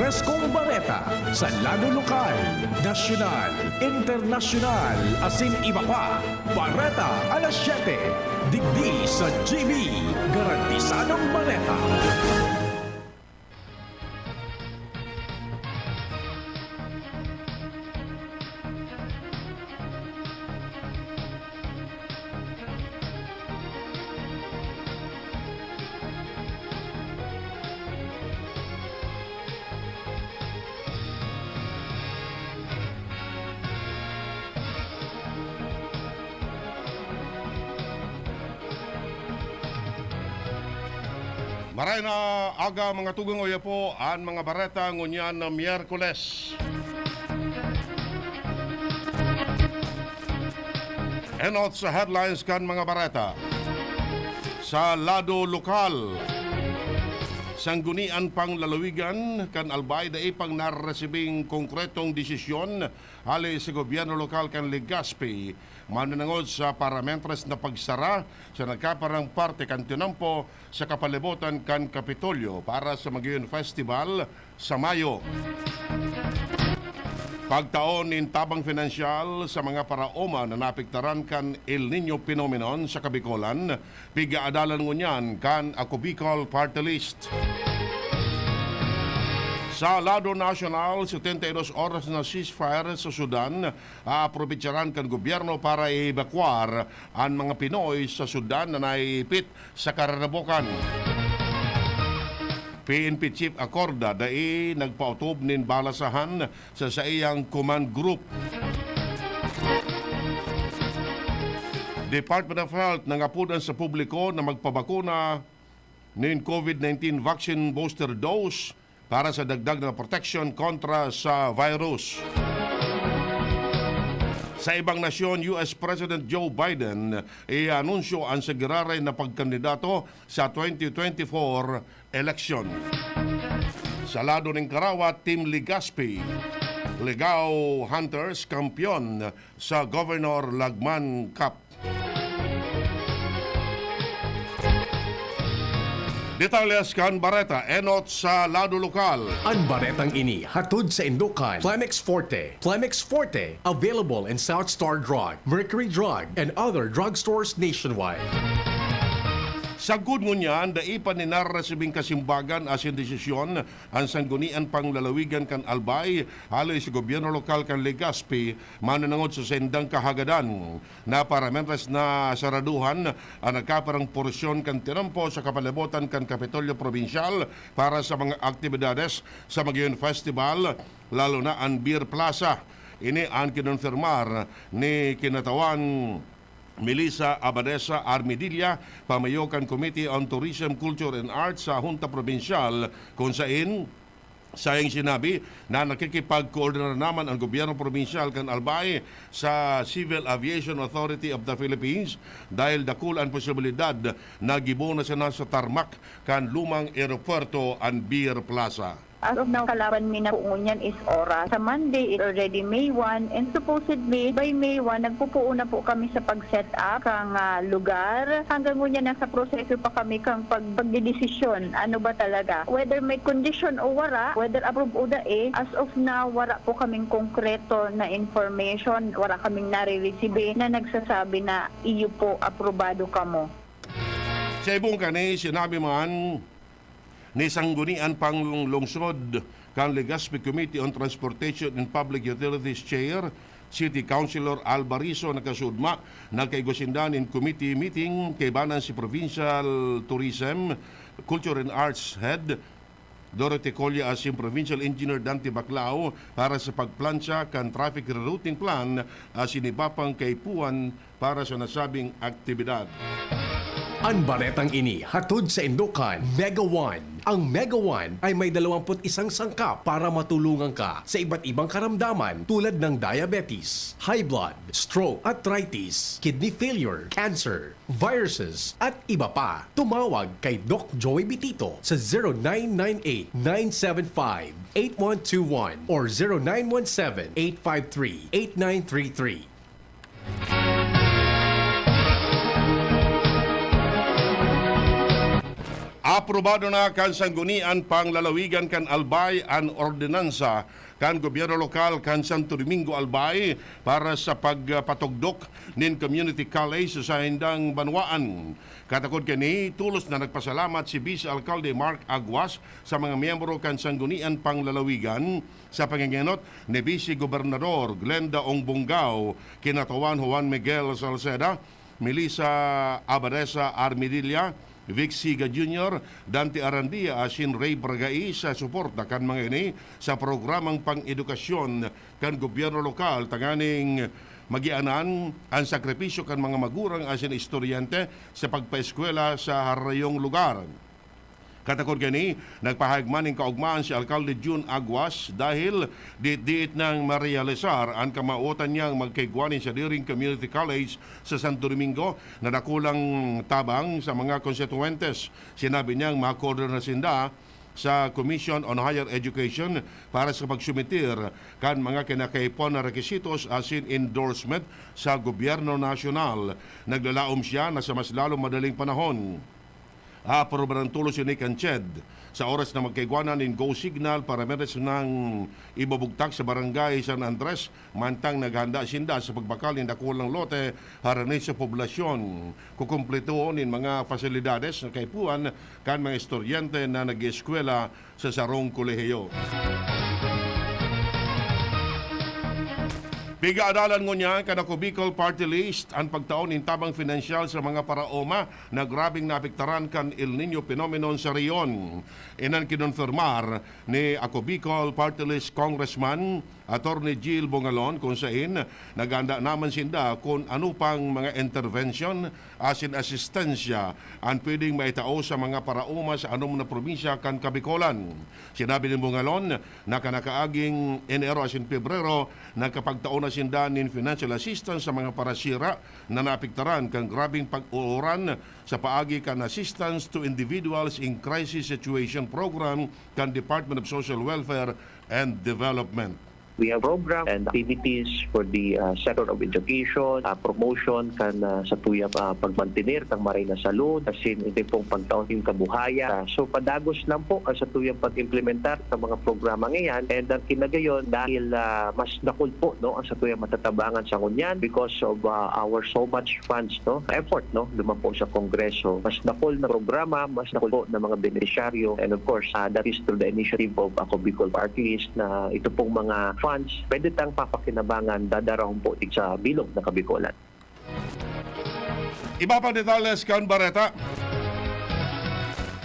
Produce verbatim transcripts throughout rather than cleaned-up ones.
Preskong bareta sa lado lokal, nasyonal, internasyonal, asin iba pa. Bareta alas siyete, digdi sa G B, garantisadong bareta. Maray na aga, mga tugang, oya po an mga bareta ngunyan na Miyerkules. Enot sa headlines kan mga bareta. Sa lado lokal, Sanggunian Panglalawigan kan Albay dai pang naresibing konkretong desisyon hale sa gobyerno lokal kan Legazpi mananangod sa paramentres na pagsara sa nagkaparang parte kan tinampo sa kapalibotan kan Kapitolyo para sa Magayon Festival sa Mayo. Pagtao nin tabang pinansyal sa mga paraoma na naapektaran kan El Niño phenomenon sa Kabikolan, pig-aadalan ngunyan kan Ako Bicol Party List. Sa lado nasyonal, setenta y dos oras na ceasefire sa Sudan, aaprobetsaran kan gobyerno para i-evakuar an mga Pinoy sa Sudan na naipit sa kararabokan. P N P Chief Acorda dai nagpaotob nin balasahan sa saiyang command group. Department of Health nangapodan sa publiko na magpabakuna nin COVID nineteen vaccine booster dose para sa dagdag na proteksyon kontra sa virus. Sa ibang nasyon, U S President Joe Biden i-anunsyo an sa giraray na pagkandidato sa twenty twenty-four eleksyon. Sa lado nin Karawa, Team Legazpi, Ligao Hunters, kampeon sa Governor Lagman Cup. Detalyes kan bareta, enot sa lado lokal. An baretang ini hatod sa indokan Flemix Forte. Flemix Forte, available in South Star Drug, Mercury Drug, and other drugstores nationwide. Sagkod ngunyan, dai pa nin naresibing kasimbagan asin desisyon an Sanggunian Panglalawigan kan Albay, haloy sa gobyerno lokal kan Legazpi, mananangod sa saindang kahagadan na paramentres na saraduhan an nagkaparang porsyon kan tinampo sa kapalibotan kan Kapitolyo Probinsyal para sa mga aktibidades sa Magayon Festival, lalo na an Beer Plaza. Ini an kinonfirmar ni Kinatawan Melissa Abadesa Armidilla, pamayo kan Committee on Tourism, Culture and Arts sa Hunta Probinsyal, kun sain saiyang sinabi na nakikipagkoordinar naman an gobyerno probinsyal kan Albay sa Civil Aviation Authority of the Philippines dahil dakul an posibilidad na gibo na sana sa tarmac kan lumang eropuwerto an Beer Plaza. As of now, kalaban mi na po ngunyan is oras. Sa Monday, is already May one, and supposedly, by May one, nagpupuo na po kami sa pag-set up kang, ah, lugar. Hanggang ngunyan, nasa proseso pa kami kang pag-, pagdedesisyon. Ano ba talaga? Whether may kondisyon o wara, whether approve o dai, as of now, wara po kaming konkreto na information, wara kaming nare-receive na nagsasabi na, "Iyo po, aprobado kamo." Sa ibong kani, sinabi man ni Sanggunian Panglungsod kan Legazpi Committee on Transportation and Public Utilities Chair, City Councilor Alvarizo Nakasudma, nagkaigwa sinda nin committee meeting kaibanan si Provincial Tourism, Culture and Arts Head Dorothy Colla asin Provincial Engineer Dante Baclao para sa pagplantsa kan traffic rerouting plan asin iba pang kaipuhan para sa nasabing aktibidad. An baretang ini hatod sa indokan Mega One. Ang Mega One ay may dalawampu't isang sangkap para matulungan ka sa iba't ibang karamdaman tulad ng diabetes, high blood, stroke, arthritis, kidney failure, cancer, viruses, at iba pa. Tumawag kay Doc Joey Bitito sa zero nine nine eight, nine seven five, eight one two one or zero nine one seven, eight five three, eight nine three three. Aprobado na kan Sanggunian Panglalawigan kan Albay an ordinansa kan gobyerno lokal kan Santo Domingo, Albay para sa pagpatugdok nin community college sa saindang banwaan. Katakod kani, tolos na nagpasalamat si Vice Alcalde Mark Aguas sa mga miyembro kan Sanggunian Panglalawigan sa pangengenot ni Vice Gobernador Glenda Ong Bongao, Kinatawan Juan Miguel Salceda, Melissa Abadesa Armedilla, Vic Siga Junior, Dante Arandia asin Ray Bragai sa suporta kan mga ini sa programang pang-edukasyon kan gobyerno lokal tanganing magianan an sakripisyo kan mga magurang asin estudyante sa pagpaeskwela sa harayong lugar. Katakod kani, nagpahayag man nin kaogmahan si Alkalde Jun Aguas dahil diit-diit nang marealisar an kamawotan niyang magkaigwa nin sadiring community college sa Santo Domingo na dakulang tabang sa mga konstituyentes. Sinabi niyang makoordina sinda sa Commission on Higher Education para sa pagsumitir kan mga kinakaipuhan na requisitos asin endorsement sa gobyerno nasyonal. Naglalaom siya na sa mas lalong madaling panahon, aaprubaran tolos ini kan CHED sa oras na magkaigwa na nin go signal para meron nang ibubugtak sa Barangay San Andres, mantang naghanda sinda sa pagbakal nin dakulang lote harani sa poblasyon. Kukumpletoon nin mga pasilidades na kaipuhan kan mga estudyante na nag-eskwela sa sarong kolehiyo. Pigaadalan ngunyan kan Ako Bicol Party List an pagtao nin tabang pinansyal sa mga paraoma na grabeng naapektaran kan El Niño phenomenon sa rehiyon. Iyan an kinonfirmar ni Ako Bicol Party List Congressman Attorney Jill Bongalon, kun sain naghahanda naman sinda kun ano pang mga intervention asin asistensya an pwedeng maitao sa mga paraoma sa anom na probinsya kan Kabicolan. Sinabi ni Bongalon na kan nakaaging Enero asin Pebrero, nakapagtao na sinda nin financial assistance sa mga parasira na naapektaran kan grabeng pag-uuran sa paagi kan Assistance to Individuals in Crisis Situation Program kan Department of Social Welfare and Development. We have program and activities for the, ah, sector of education, ah, promotion kan, ah, satuyang, ah, pagmantener kan maray na salud, asin ini pong pagtao nin kabuhayan. Ah, so, padagos lang po ang satuyang pag-implementar sa mga programa ngayan. And ang kinagayon, dahil, ah, mas dakul po, no, ang satuyang matatabangan sa ngunyan because of, ah, our so much funds, no, effort, no, duman po sa Kongreso. Mas dakul na programa, mas dakul po na mga benepisyaryo. And of course, ah, that is through the initiative of Ako Bicol Party List na ito pong mga funds pwede tang papakinabangan, dadarahon po sa bilog na Kabicolan. Iba pang detalles kan bareta.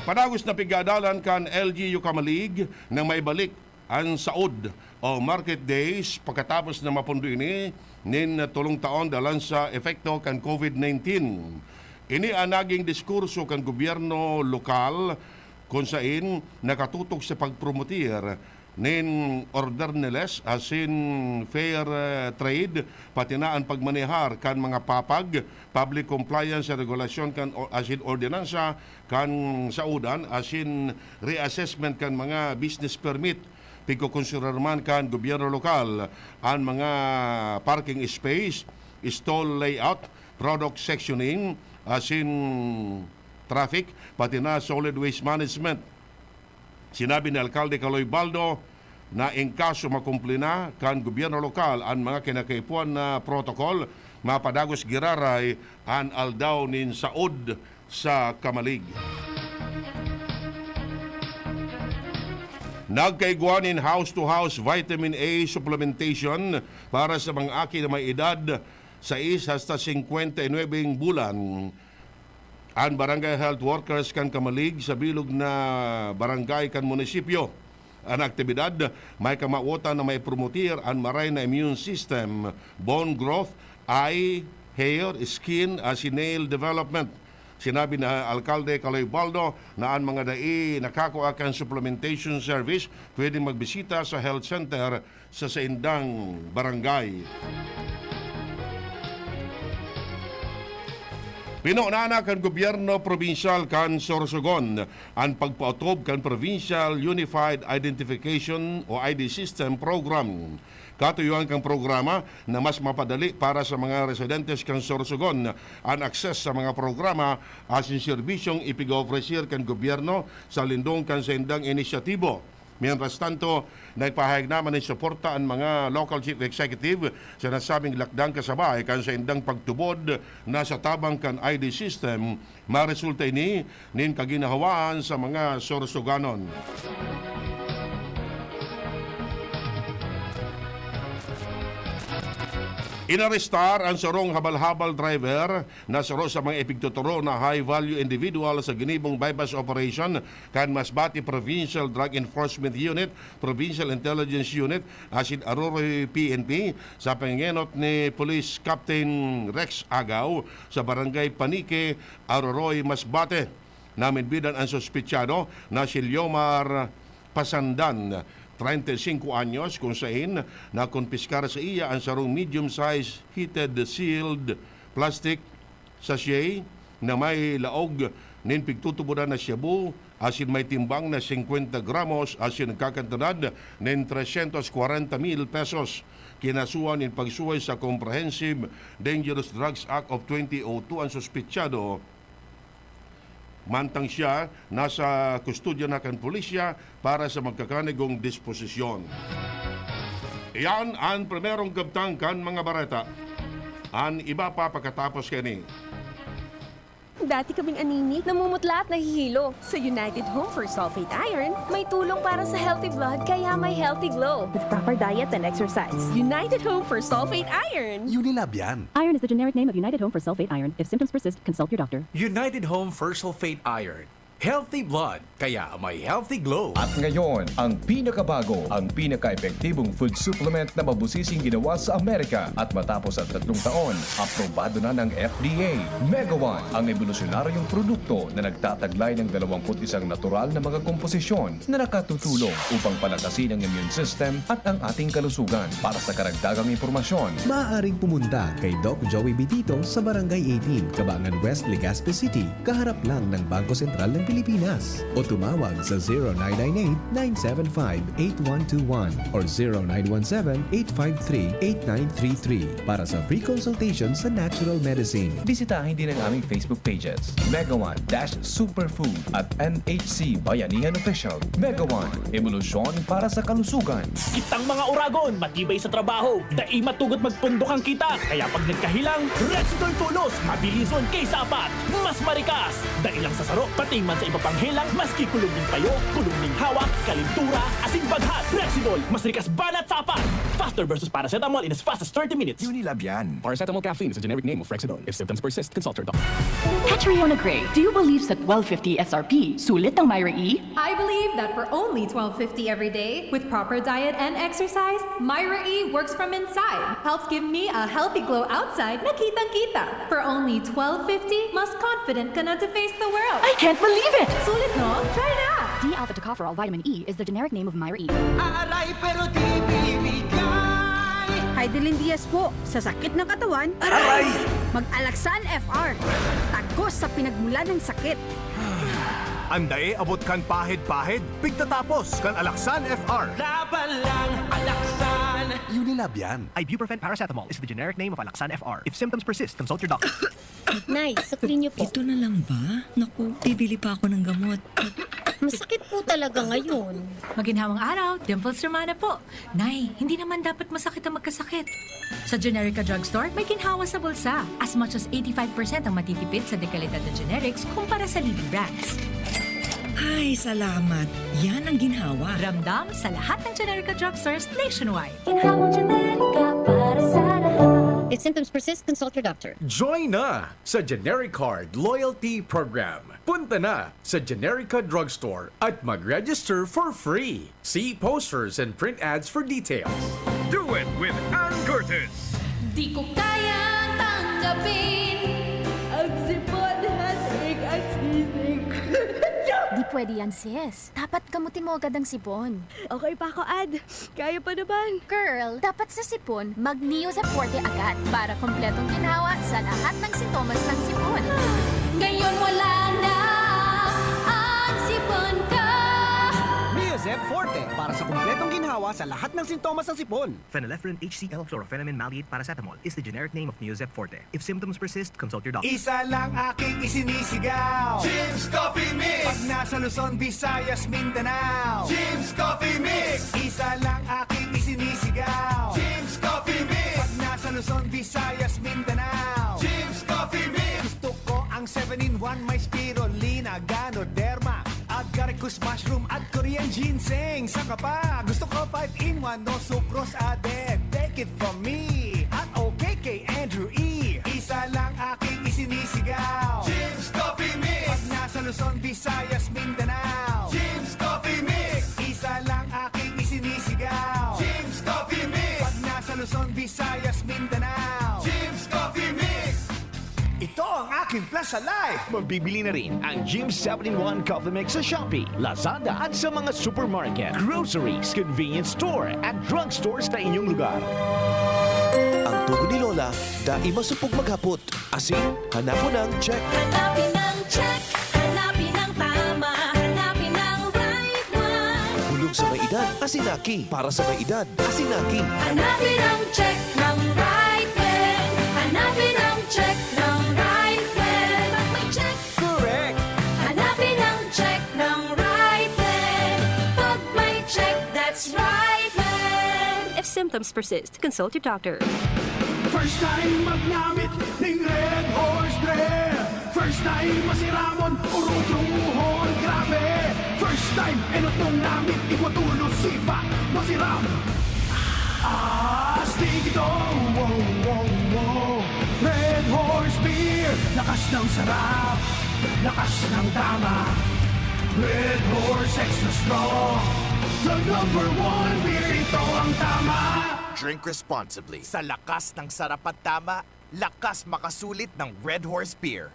Padagos na pigadalan kan L G U Kamalig na maibalik an saod o market days pagkatapos na mapundo ini nin tolong taon dalan sa epekto kan COVID nineteen. Ini an naging diskurso kan gobyerno lokal, kun sain nakatutok sa pagpromotir nin orderliness asin fair, eh, trade, pati na an pagmanehar kan mga papag, public compliance sa regulasyon kan o-, asin ordinansa kan saodan asin reassessment kan mga business permit. Pigkokonsiderar man kan gobyerno lokal an mga parking space, stall layout, product sectioning, asin traffic, pati na solid waste management. Sinabi ni Alkalde Kaloy Baldo na in kaso makumpli na kan gobyerno lokal an mga kinakaipuhan na protocol, mapadagos giraray an Aldaw nin Saod sa Kamalig. Nagkaigwa nin house-to-house vitamin A supplementation para sa mga aki na may edad sais hasta singkwenta y nuebe bulan an barangay health workers kan Kamalig sa bilog na barangay kan munisipyo. An aktibidad may kamawotan na maipromotir an maray na immune system, bone growth, eye, hair, skin, asin nail development. Sinabi ni Alkalde Kaloy Baldo na an mga dai nakakua kan supplementation service pwedeng magbisita sa health center sa saindang barangay. Pinunana kan gobyerno probinsyal kan Sorsogon an pagpaotob kan Provincial Unified Identification o I D System Program. Katuyuan kan programa na mas mapadali para sa mga residentes kan Sorsogon an access sa mga programa asin serbisyong ipig-oferecer kan gobyerno sa lindong kan saindang inisyatibo. Mientras tanto, nagpahayag naman nin suporta an mga local chief executive sa nasabing lakdang kasabay kan saindang pagtubod na sa tabang kan I D system, maresulta ini nin kaginahawaan sa mga Sorsoganon. Inarestar an sarong habal-habal driver na saro sa mga ipigtuturo na high-value individual sa ginibong buy-bust operation kan Masbate Provincial Drug Enforcement Unit, Provincial Intelligence Unit, asin Aroroy P N P sa pangenot ni Police Captain Rex Agaw sa Barangay Panique, Aroroy, Masbate. Namidbidan an suspetsado na si Leomar Pasandan, treinta y cinco anyos, kung sain nakumpiskar sa iya an sarong medium-sized heated sealed plastic sachet na may laog nin pigtutubodan na shabu asin may timbang na singkwenta gramos asin nagkakantidad nin tresyentos kwarenta mil pesos. Kinasuhan nin pagsuhay sa Comprehensive Dangerous Drugs Act of twenty oh two an suspetsado. Mantang siya nasa kustodya na kan pulisya para sa magkakanigong disposisyon. Iyan an primerong kabtang kan mga bareta. An iba pa pagkatapos kaini. Dati kaming anemic, namumutla at nahihilo. Sa United Home for Sulfate Iron, may tulong para sa healthy blood, kaya may healthy glow. With proper diet and exercise. United Home for Sulfate Iron. Unilab yan. Iron is the generic name of United Home for Sulfate Iron. If symptoms persist, consult your doctor. United Home for Sulfate Iron. Healthy blood, kaya may healthy glow. At ngayon, ang pinakabago, ang pinaka-epektibong food supplement na mabusising ginawa sa Amerika. At matapos ang tatlong taon, aprobado na ng F D A. Mega One, ang ebolusyonaryong produkto na nagtataglay ng dalawamput isang natural na mga komposisyon na nakatutulong upang palakasin ang immune system at ang ating kalusugan. Para sa karagdagang impormasyon, maaaring pumunta kay Doc Joey Bitito sa Barangay eighteen, Cabangan West, Legazpi City, kaharap lang ng Bangko Sentral ng Pilipinas. O tumawag sa zero nine nine eight, nine seven five, eight one two one or zero nine one seven, eight five three, eight nine three three para sa free consultation sa natural medicine. Bisitahin din ang aming Facebook pages, Mega One dash Superfood at N H C Bayanihan Official. Mega One, ebolusyon para sa kalusugan. Kitang mga oragon, matibay sa trabaho, dai matugot magpundok ang kita. Kaya pag nagkahilang, Rexidol Tulos, mabilison kaysa apat. Mas marikas! Dai lang sa saro, pati man sa iba pang helang, maski kulog nin payo, kulog nin hawak, kalentura, asin baghat. Rexidol, mas rikas banat sa apat! Faster versus paracetamol in as fast as thirty minutes. Unilab yan. Paracetamol caffeine is a generic name of Rexidol. If symptoms persist, consult your doctor. Catriona Gray, do you believe sa twelve fifty S R P, sulit ang Myra E? I believe that for only twelve fifty every day, with proper diet and exercise, Myra E works from inside, helps give me a healthy glow outside na kitang-kita. For only twelve fifty, mas confident ka na to face the world. I can't believe it! Sulit, no? Try na! D-alpha tocopherol vitamin E is the generic name of Myra E. Aray, pero di bibigay. Hi, Dylan Diaz po. Sa sakit ng katawan, aray! Mag-Alaxan F R. Tagos sa pinagmulan ng sakit. Andae abot kan pahid-pahid, pigtatapos kan Alaxan F R. Laban lang, Alaxan! Unilab yan. Ibuprofen paracetamol is the generic name of Alaxan F R. If symptoms persist, consult your doctor. Nay, sukli niyo po. Ito na lang ba? Naku, bibili pa ako ng gamot. Masakit po talaga ngayon. Maginhawang araw, Dimples Romana po. Nay, hindi naman dapat masakit ang magkasakit. Sa Generica Drugstore, may ginhawa sa bulsa. As much as eighty-five percent ang matitipid sa dekalidad na generics kumpara sa leading brands. Ay, salamat. Yan ang ginhawa. Ramdam sa lahat ng Generica Drugstores nationwide. Ginhawang Generica para sa lahat. If symptoms persist, consult your doctor. Join na sa Generic Card Loyalty Program. Punta na sa Generica Drugstore at mag-register for free. See posters and print ads for details. Do it with Ann Curtis. Di ko kayang tanggapin ang sipon, hasig at sisig. Di Pwede yan, sis. Dapat gamutin mo agad ang sipon. Okay pa ako, Ad. Kaya pa naman. Girl, dapat sa sipon, mag-Neozep Forte agad para kompletong ginhawa sa lahat ng sintomas ng sipon. Ngayon wala na ang sipon ko. Neozep Forte para sa kompletong ginhawa sa lahat ng sintomas ng sipon. Phenylephrine H C L, chlorphenamine maleate, paracetamol is the generic name of Neozep Forte. If symptoms persist, consult your doctor. Isa lang aking isinisigaw. Jim's Coffee Mix. Pag nasa Luzon, Visayas, Mindanao. Jim's Coffee Mix. Isa lang aking isinisigaw. Jim's Coffee Mix. Pag nasa Luzon, Visayas, Mindanao. Jim's Coffee Mix. Gusto ko ang seven-in-one, may spirulina, ganoderma, agaricus mushroom at Korean ginseng. Saka pa, gusto ko five-in-one, no sucrose added. Take it from me at okay kay Andrew E. Isa lang aking isinisigaw. Jim's Coffee Mix. Pag nasa Luzon, Visayas, Mindanao. Jim's Coffee Mix. Isa lang aking isinisigaw. Jim's Coffee Mix. Pag nasa Luzon, Visayas, Mindanao. Jim's Coffee Mix. Ito ang aking Plaza Life. Mabibili na rin ang Jim seven-in-one Coffee Mix sa Shopee, Lazada, at sa mga supermarket, groceries, convenience store, at drugstores na inyong lugar. Ang tugon ni Lola, dai masupog maghapot. Asin, hanapon ang check. Hanapin ang check, hanapin ang tama, hanapin ang right one. Bulong sa may edad, Asinaki. Para sa may edad, Asinaki. Hanapin ang check ng right one. Hanapin ang check ng right one. Pag may check, Correct. Hanapin ang check ng right one. Pag may check, that's right one. If symptoms persist, consult your doctor. First time magnamit ning Red Horse Beer. First time masiramon, urutuhon, grabe. First time, enot mong namit, igwa tulo, sipa, masiram. Astig ito, wow, wow, wow. Red Horse Beer, lakas ng sarap, lakas ng tama. Red Horse Extra Strong, the number one beer, ito ang tama. Drink responsibly. Sa lakas ng sarap at tama, lakas makasulit ng Red Horse Beer.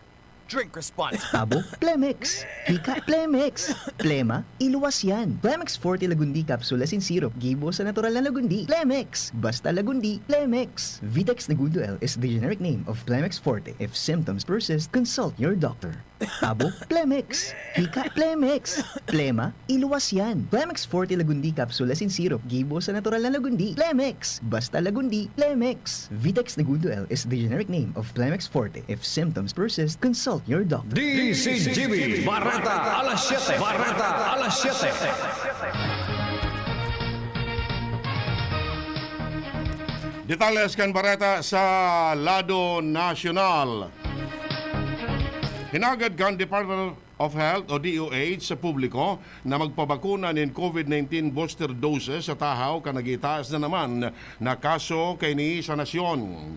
Drink responsibly. Abo, Plemex. Hika, Plemex. Plema, iluwas yan. Plemex Forte Lagundi Capsule asin Syrup. Gibo sa natural na lagundi. Plemex. Basta lagundi, Plemex. Vitex Negundo L is the generic name of Plemex Forte. If symptoms persist, consult your doctor. Abo, Plemex. Hika, Plemex. Plema, iluwas yan. Plemex Forte Lagundi Capsule asin Syrup. Gibo sa natural na lagundi. Plemex. Basta lagundi, Plemex. Vitex Negundo L is the generic name of Plemex Forte. If symptoms persist, consult your doctor. D C G B, Bareta, alas siyete. Bareta, alas siyete. Detalles kan bareta sa lado nasyonal. Hinagad kan Department of Health o D O H sa publiko na magpabakuna nin COVID nineteen booster doses sa tahaw kan nagitaas na naman na kaso kaini sa nasyon.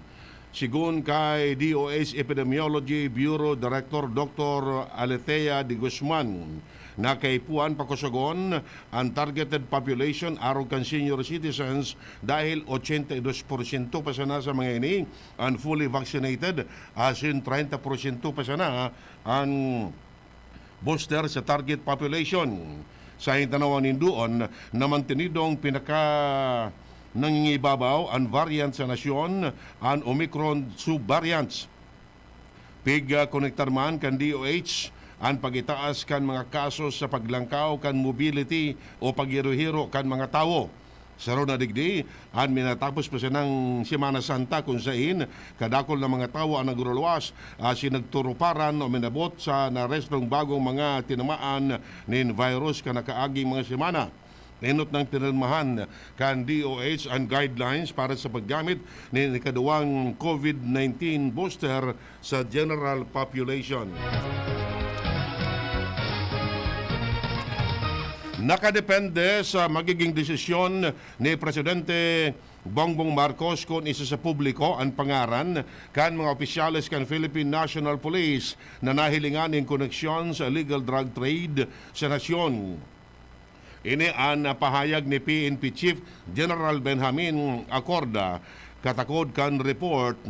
Sigon kay D O H Epidemiology Bureau Director Doctor Alethea de Guzman, na kaipuhan pakusogon an targeted population arog kan senior citizens dahil ochenta y dos porsyento pa sana sa mga ini an fully vaccinated, asin treinta porsyento pa sana an booster sa target population. Sa tanawan nin duon na mantenidong pinaka nangingibabaw an variant sa nasyon, an Omicron subvariants. Pigkonektar man kan D O H an pagitaas kan mga kaso sa paglangkaw kan mobility o paghiro-hiro kan mga tawo. Saro na digdi, an minatapos pa sanang Semana Santa kun sain kadakul na mga tawo an nagruluwas asin nagturuparan o minabot sa narestrong bagong mga tinamaan nin virus kan nakaaging mga semana. Enot nang pinirmahan kan D O H an guidelines para sa paggamit nin ikaduwang COVID nineteen booster sa general population. Nakadepende sa magiging desisyon ni Presidente Bongbong Marcos kun isa sa publiko an pangaran kan mga opisyales kan Philippine National Police na nahilingan nin koneksyon sa illegal drug trade sa nasyon. Ini an pahayag ni P N P Chief General Benjamin Acorda katakod kan report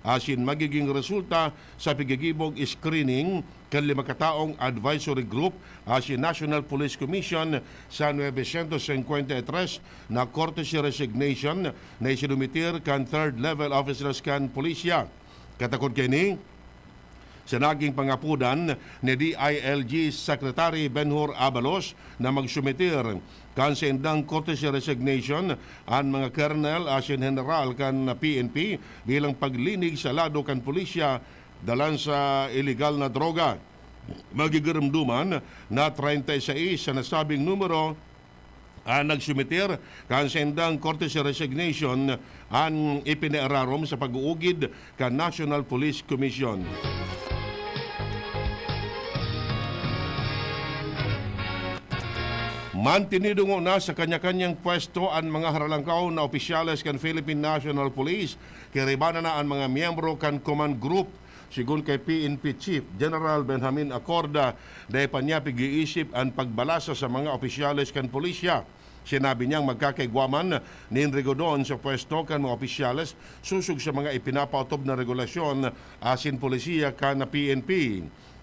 asin magiging resulta sa pigigibog screening kan lima kataong advisory group asin National Police Commission sa novecientos cincuenta y tres na courtesy resignation na isinumitir kan third level officers kan pulisya. Katakod kaini, sa naging pangapodan ni D I L G Secretary Benhur Abalos na magsumitir kan saindang courtesy resignation an mga colonel asin general kan P N P bilang paglinig sa lado kan pulisya dalan sa iligal na droga. Magigiromdoman na treinta y seis sa nasabing numero an nagsumitir kan saindang courtesy resignation an ipinairarom sa pag-uugid kan National Police Commission. Mantinido ngona sa kanya-kanyang pwesto an mga haralangkaw na opisyales kan Philippine National Police, kairiba na an mga miyembro kan Command Group. Sigon kay P N P Chief General Benjamin Acorda, dai pa niya pig-iisip an pagbalasa sa mga opisyales kan pulisya. Sinabi niyang magkakaigwa man nin rigodon sa pwesto kan mga opisyales sosog sa mga ipinapaotob na regulasyon asin polisiya kan P N P.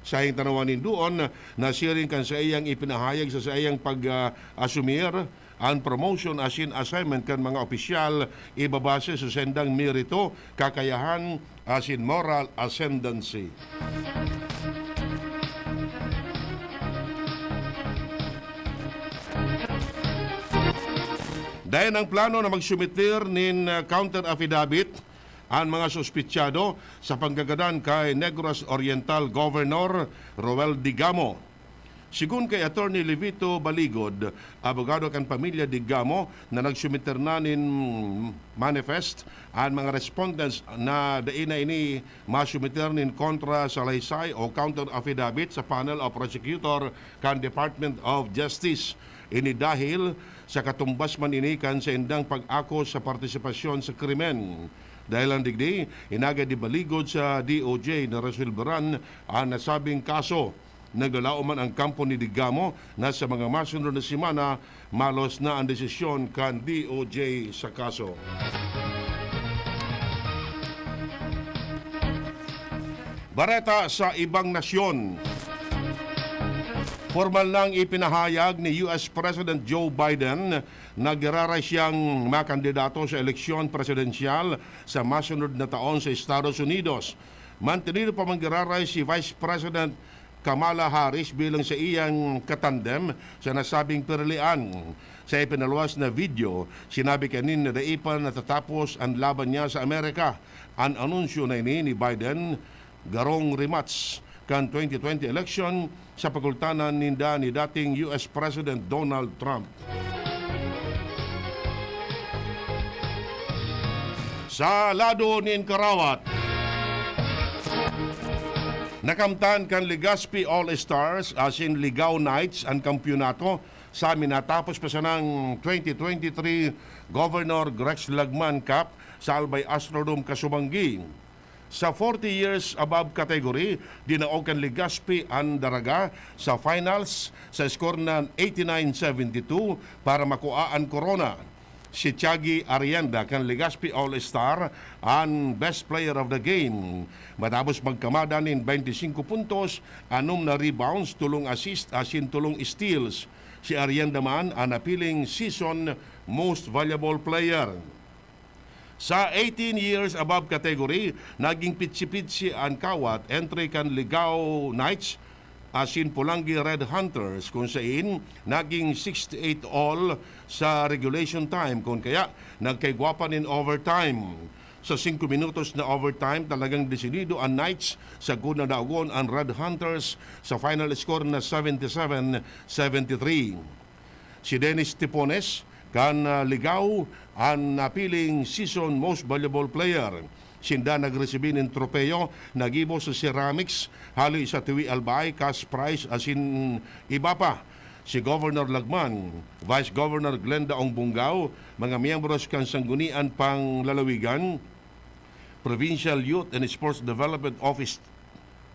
Saing tanawan nin duon na siring kan saiyang ipinahayag sa saiyang pag, ah, asumir, an promotion asin assignment kan mga opisyal ibabase sa saindang merito, kakayahan, asin moral ascendancy. Dayon ang plano na magsumitir nin, ah, counter affidavit an mga suspitsado sa panggagadan kay Negros Oriental Governor Roel Digamo. Sigon kay Attorney Levito Baligod, abogado kan pamilya Digamo na nagsumitir na nin manifest, an mga respondents na dai na ini masumitir nin kontra salaysay o counter affidavit sa panel of prosecutor kan Department of Justice. Ini dahil sa katumbas man ini kan saindang pag-ako sa partisipasyon sa krimen. Dahil ang digdi, inagad ni Baligod sa D O J na resolberan an nasabing kaso. Naglalaom man ang kampo ni Digamo na sa mga masunod na semana, malos na ang desisyon kan D O J sa kaso. Bareta sa ibang nasyon. Pormal nang ipinahayag ni U S President Joe Biden na giraray siyang makandidato sa eleksyon presidensyal sa masunod na taon sa Estados Unidos. Mantenido pa man giraray si Vice President Kamala Harris bilang sa iyang katandem sa nasabing pirilian. Sa ipinaluwas na video, sinabi kaini na dai pa natatapos an laban niya sa Amerika. An anunsyo na ini ni Biden, garong rematch kan twenty twenty election sa pagultanan ninda ni dating U S President Donald Trump. Sa lado nin karawat, nakamtan kan Legazpi All-Stars asin Ligao Knights an kampiyonato sa minatapos pa sanang twenty twenty-three Governor Rex Lagman Cup sa Albay Astrodome, Casubangui. Sa forty years above category, dinaog kan Legazpi an Daraga sa finals sa score na eighty-nine seventy-two para makua an korona. Si Tiagy Arrienda kan Legazpi All-Star an best player of the game. Matapos magkamada nin twenty-five puntos, anom na rebounds, tolong assist asin tolong steals. Si Arrienda man an napiling season most valuable player. Sa eighteen years above category, naging pitsi-pitsi an kawat entre kan Ligao Knights asin Polangui Red Hunters, kun sain naging sixty-eight all sa regulation time, kun kaya nagkaigwa pa nin overtime. Sa singko minutos na overtime, talagang desidido an Knights, sagkod na daogon an Red Hunters sa final score na seventy-seven seventy-three. Si Dennis Tipones kan, ah, Ligao an napiling season most valuable player. Sinda nagresibi nin tropeyo na gibo sa ceramics, hali sa Tiwi Albay, cash prize asin iba pa. Si Governor Lagman, Vice Governor Glenda Ongbongao, mga miyembros kan Sanggunian Panglalawigan, Provincial Youth and Sports Development Office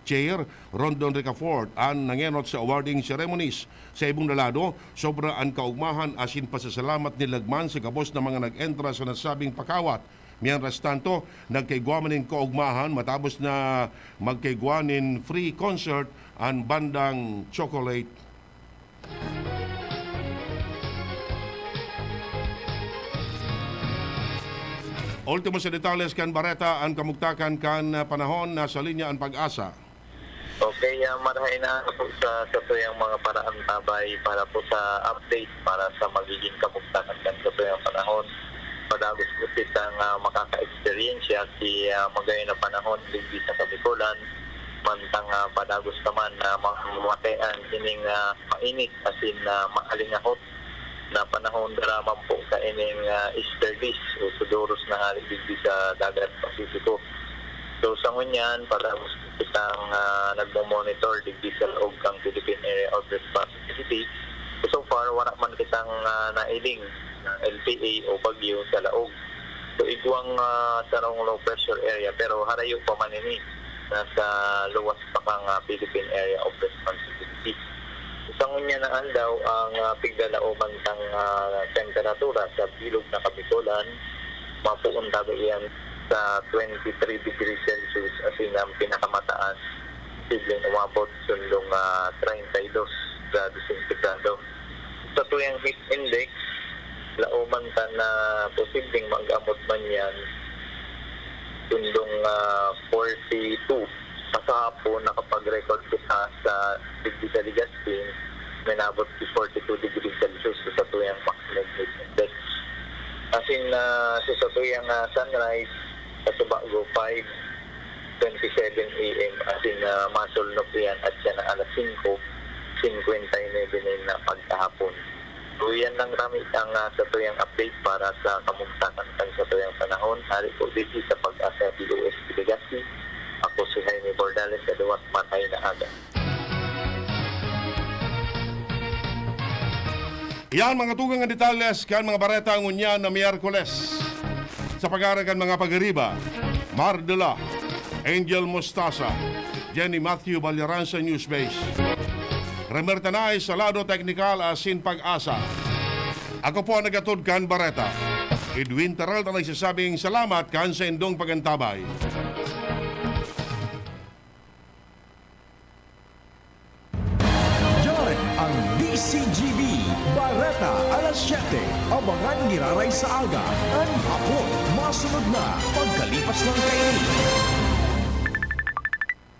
Chair Rondon Ricafort an nangenot sa awarding ceremonies. Sa ibong na lado, sobra an kaogmahan asin pasasalamat ni Lagman sa gabos na mga nag-entra sa nasabing pakawat. Mientras tanto, nagkaigwa man nin kaogmahan matapos na magkaigwa nin free concert an bandang Chocolate. Ultimo sa detalles kan bareta, an kamugtakan kan panahon, nasa linya an Pag-asa. Okay, ah, marahay na po sa satuyang mga paraantabay para po sa update para sa magiging kamugtakan kan satuyang panahon. Padagos po kitang, ah, makaka-eksperyensya ki, ah, magayon na panahon digdi sa Kabikolan, mantang, ah, padagos naman na mamamatean ining, ah, mainit asin, ah, maalingahot na panahon dara man po kaining, ah, easterlies o sudoros na hali digdi sa Dagat Pasipiko. So, sa ngunyan, padagos po kitang, ah, nagmo-monitor digdi sa laog kan Philippine Area of Responsibility. So far, wala man kitang, ah, nailing na L P A o bagyo sa laog. So, igwang, ah, sarong low pressure area, pero harayo pa man ini, nasa luwas pa kan, ah, Philippine Area of Responsibility. Sa ngunyan na aldaw, ang, ah, pigdalaoman kan, ah, temperatura sa bilog na Kabikolan, mapoon tabi iyan sa twenty-three degrees Celsius, asin ang pinakamataas, posibleng umabot sundong, ah, treinta y dos grado sentigrado. Sa tuyang heat index, laoman ta na posibleng mag-abot man yan sundong, ah, forty-two. Sa kahapon, nakapag-record kita sa digdi sa Legazpi, may naabot si forty-two degrees Celsius sa tuyang maximum heat index. Asin, ah, sa tuyang, ah, sunrise, sa Tobago, five twenty-seven A M, asin, ah, masulnop iyan at siya na alas singko singkwenta y nuebe na pagkahapon. So, yan lang, Rami, ang, ah, satuyang update para sa kamugtakan kan satuyang panahon. Hali po digdi sa Pag-asa D O S T Legazpi. Ako si Jaime Bordales, sa Duwat Matay na Aga. Yan, mga tugang, ang detalles kan mga bareta ngunyan na Miyerkules. Sa pag-aari kan mga pag-iriba, Mar de la, Angel Mostasa, Jenny Matthew Balyaran sa Newsbase. Remerta na sa lado teknikal asin Pag-asa. Ako po ang nagatod kan bareta. Edwin Terralta nagsasabing salamat kan saindong pag-antabay. Yan ang D C G B, Bareta alas siyete. Abangan giraray sa aga, an hapon, masunod na pagkalipas ng kainit.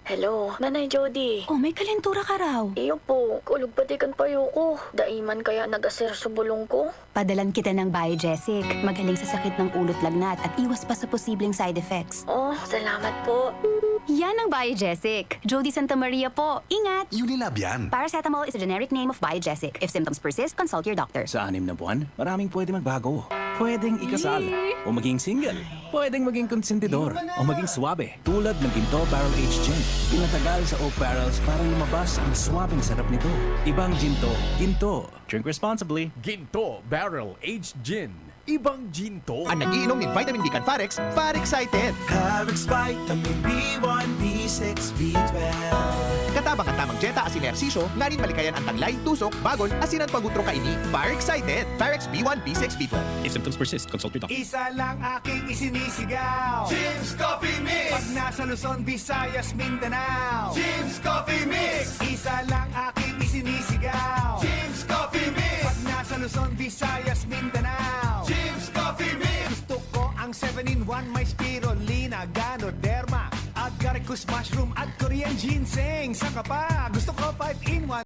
Hello, Nanay Jody. Oh, may kalentura ka raw. Iyo po, kulog pati kan payo ko. Dai man kaya nag-aser sa bulong ko? Padalan kita ng Biogesic. Magaling sa sakit ng ulo't lagnat at iwas pa sa posibleng side effects. Oh, salamat po. Yan ang Biogesic. Jody Santa Maria po. Ingat! Unilab yan. Paracetamol is a generic name of Biogesic. If symptoms persist, consult your doctor. Sa anim na buwan, maraming pwede magbago. Pwedeng ikasal, o maging single. Pwedeng maging konsentidor, o maging swabe. Tulad ng Ginto Barrel Aged Gin. Pinatagal sa oak barrels para lumabas ang swabeng sarap nito. Ibang Ginto, Ginto. Drink responsibly. Ginto Barrel Aged Gin. Ibang Ginto. An nag-iinom nin vitamin D kan Farex, Farexcited. Farex Vitamin B one, B six, B twelve. Katabang an tamang dyeta asin ehersisyo, nganing malikayan an taglay, tusok, bagon, asin an pagutro kaini. Farexcited. Farex B one, B six, B twelve. If symptoms persist, consult your doctor. Isa lang aking isinisigaw. Jim's Coffee Mix. Pag nasa Luzon, Visayas, Mindanao. Jim's Coffee Mix. Isa lang aking isinisigaw. Jim's Coffee Mix. Pag nasa Luzon, Visayas, Mindanao. Jim's Coffee Mix. Gusto ko ang seven-in-one, may spirulina, ganoderma, agaricus mushroom at Korean ginseng. Saan ka pa? Gusto ko five-in-one.